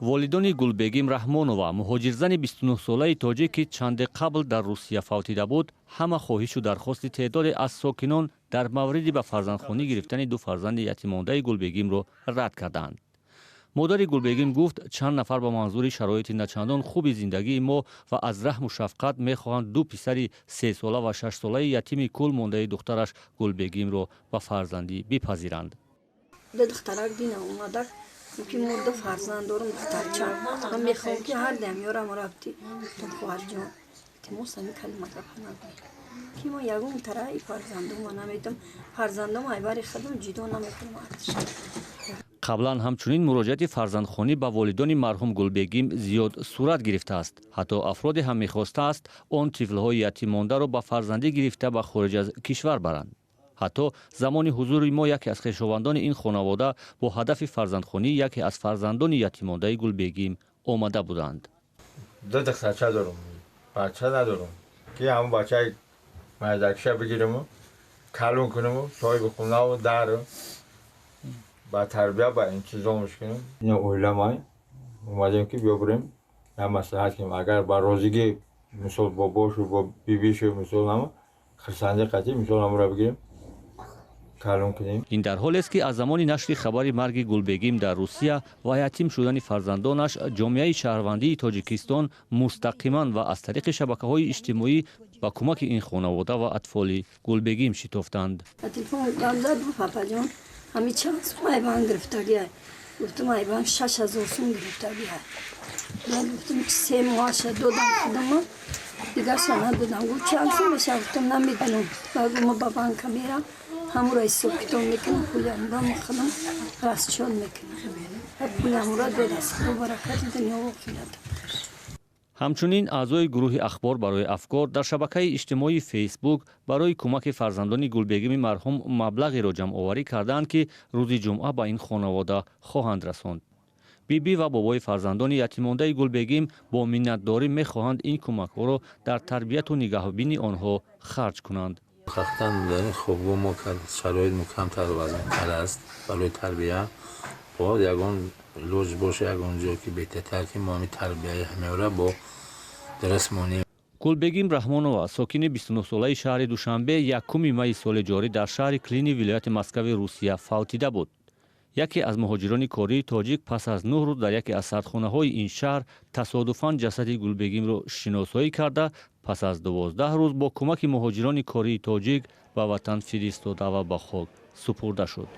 Волидони Гулбегим Раҳмонова, муҳоҷирзани 29-солаи тоҷик, ки чанде қабл дар Русия фавтида буд, ҳама хоҳишу дархости теъдоде аз сокинон дар мавриди ба фарзандхонӣ гирифтани ду фарзанди ятиммондаи Гулбегимро рад карданд. Модари Гулбегим гуфт, чанд нафар ба манзури шароити начандон хуби зиндагии мо ва аз раҳму шафқат мехоҳанд ду писари 3-сола ва 6-солаи ятими кул мондаи духтараш Гулбегимро ба фарзандӣ бипазиранд. Духтарак дина омада, ки мо ду фарзанд дорум, духтарча. Ман мехоҳам, ки ҳар дам ёрам рафти. Гуфтам: «Хоҳарҷон, илтимос, ҳами калимата нагӯй, ки мо ягон тараи фарзандома намедам, фарзандома айбари худам ҷудо намекунам артиш». Қаблан ҳамчунин муроҷиати фарзандхонӣ ба волидони марҳум Гулбегим зиёд сурат гирифтааст. Ҳатто афроде ҳам мехостааст он тифлҳои ятиммондаро ба фарзандӣ гирифта, ба хориҷ аз кишвар баранд. Ҳатто замони ҳузури мо яке аз хешовандони ин хонавода бо ҳадафи фарзандхонии яке аз фарзандони ятиммондаи Гулбегим омада буданд. Ду духтарча дорум, бача надорум, ки ҳамон бачаи майдакша бигириму калон кунаму соҳиби хонаву дару ба тарбия, ба интизомш кунем. Ина оиламай омадем, ки биёбурем, як маслиҳат кунем, агар ба розигӣ, мисол, бобошу, бо бибишу, мисол, ҳама хурсандӣ қатӣ, мисол, ҳамура бигирем, калон кунем. Ин дар ҳолест, ки аз замони нашри хабари марги Гулбегим дар Русия ва ятим шудани фарзандонаш, ҷомеаи шаҳрвандии Тоҷикистон мустақиман ва аз тариқи шабакаҳои иҷтимоӣ ба кӯмаки ин хонавода ва атфоли Гулбегим шитофтанд. Телефон гап зад: «Папаҷон, ҳами чанд сум айбан гирифтагия?» Гуфтам: «Айбан 6000 сум гирифтагия». Баъд гуфтам, ки 3 моҳаша додам худама, дигарша надодам. Гуфт: «Чанд сум мешавад?» Гуфтам: «Намедонам». Баъд гуфт: «Ма ба банка мерам, ҳамуро ҳисоб китоб мекунам, пули ҳамура худам расчёт мекунам». Пули ҳамура дод. Аз Худо баракати дунё охират. Ҳамчунин аъзои гурӯҳи «Ахбор барои афкор» дар шабакаи иҷтимоии Фейсбук барои кӯмаки фарзандони Гулбегими марҳум маблағеро ҷамъоварӣ кардаанд, ки рӯзи ҷумъа ба ин хонавода хоҳанд расонд. Бибӣ ва бобои фарзандони ятиммондаи Гулбегим бо миннатдорӣ мехоҳанд ин кӯмакҳоро дар тарбияту нигаҳбини онҳо харҷ кунанд. Ҳақиқатан, дар ин хобгоҳ мо шароит мо камтар вазнтар аст барои тарбия. Бояд ягон лоҷ боша, ягон ҷо, ки беҳтартар, ки мо ҳами тарбияи ҳамеора бо дуруст монем. Гулбегим Раҳмонова, сокини 29-солаи шаҳри Душанбе, 1 майи соли ҷорӣ дар шаҳри Клини вилояти Москави Русия фавтида буд. Яке аз муҳоҷирони кории тоҷик пас аз 9 рӯз дар яке аз сардхонаҳои ин шаҳр тасодуфан ҷасади Гулбегимро шиносоӣ карда, пас аз 12 рӯз бо кӯмаки муҳоҷирони кории тоҷик ба ватан фиристода ва ба хок супурда шуд.